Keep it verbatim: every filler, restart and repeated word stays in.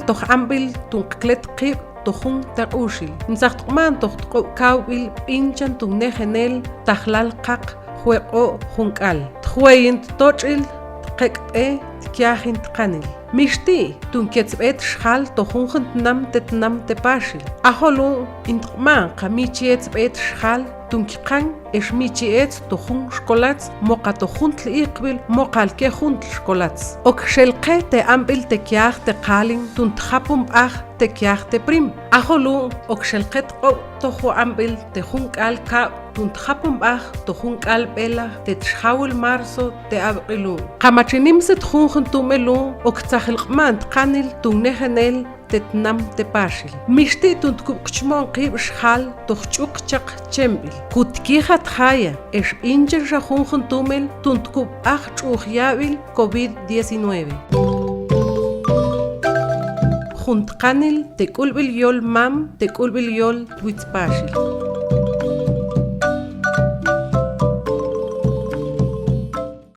toj amb'il tun qklet qib' toj jun tek'uxil. Ntzaj tq'uman toj tq'ob' kawb'il b'inchan tun nejenel tajlal qaq jweq'o' junk'al. Tjweyin ttotx'il tqek'b'e tkyajin tqanil. Mixti' tun ketsb'et xjal toj junjun tnam te tnam te paxil. Ajolu' in tq'uman qa michi etsb'et xjal tun kiqan ex michi ets toj jun xkolats moqa toj juntl iqb'il moqa alke juntl xkolats. Ok xel qe te amb'il te kyaaj te qalin tun tjapon b'aj te kyaaj te prim. Ajolu' ok xel qe tq'ob' toj jun amb'il te junk'al kab' tun tjapon b'aj toj junk'al b'elaj te txjawil marzo te ab'q'ilu'. Qa ma txi nimset junjun tu'melu' ok tzajil q'uman tqanil tun nejenel te tnam te paxil. Mixti' tun tkub' kchmoon qib' xjal toj ch'uk chaq chemb'il. Kut kijat jaya ex b'inchan xa junjun tu'mel tun tkub' b'aj tx'uj yab'il covid diecinueve. Jun tqanil te k'ulb'il yol mam te k'ulb'il yol twitz paxil.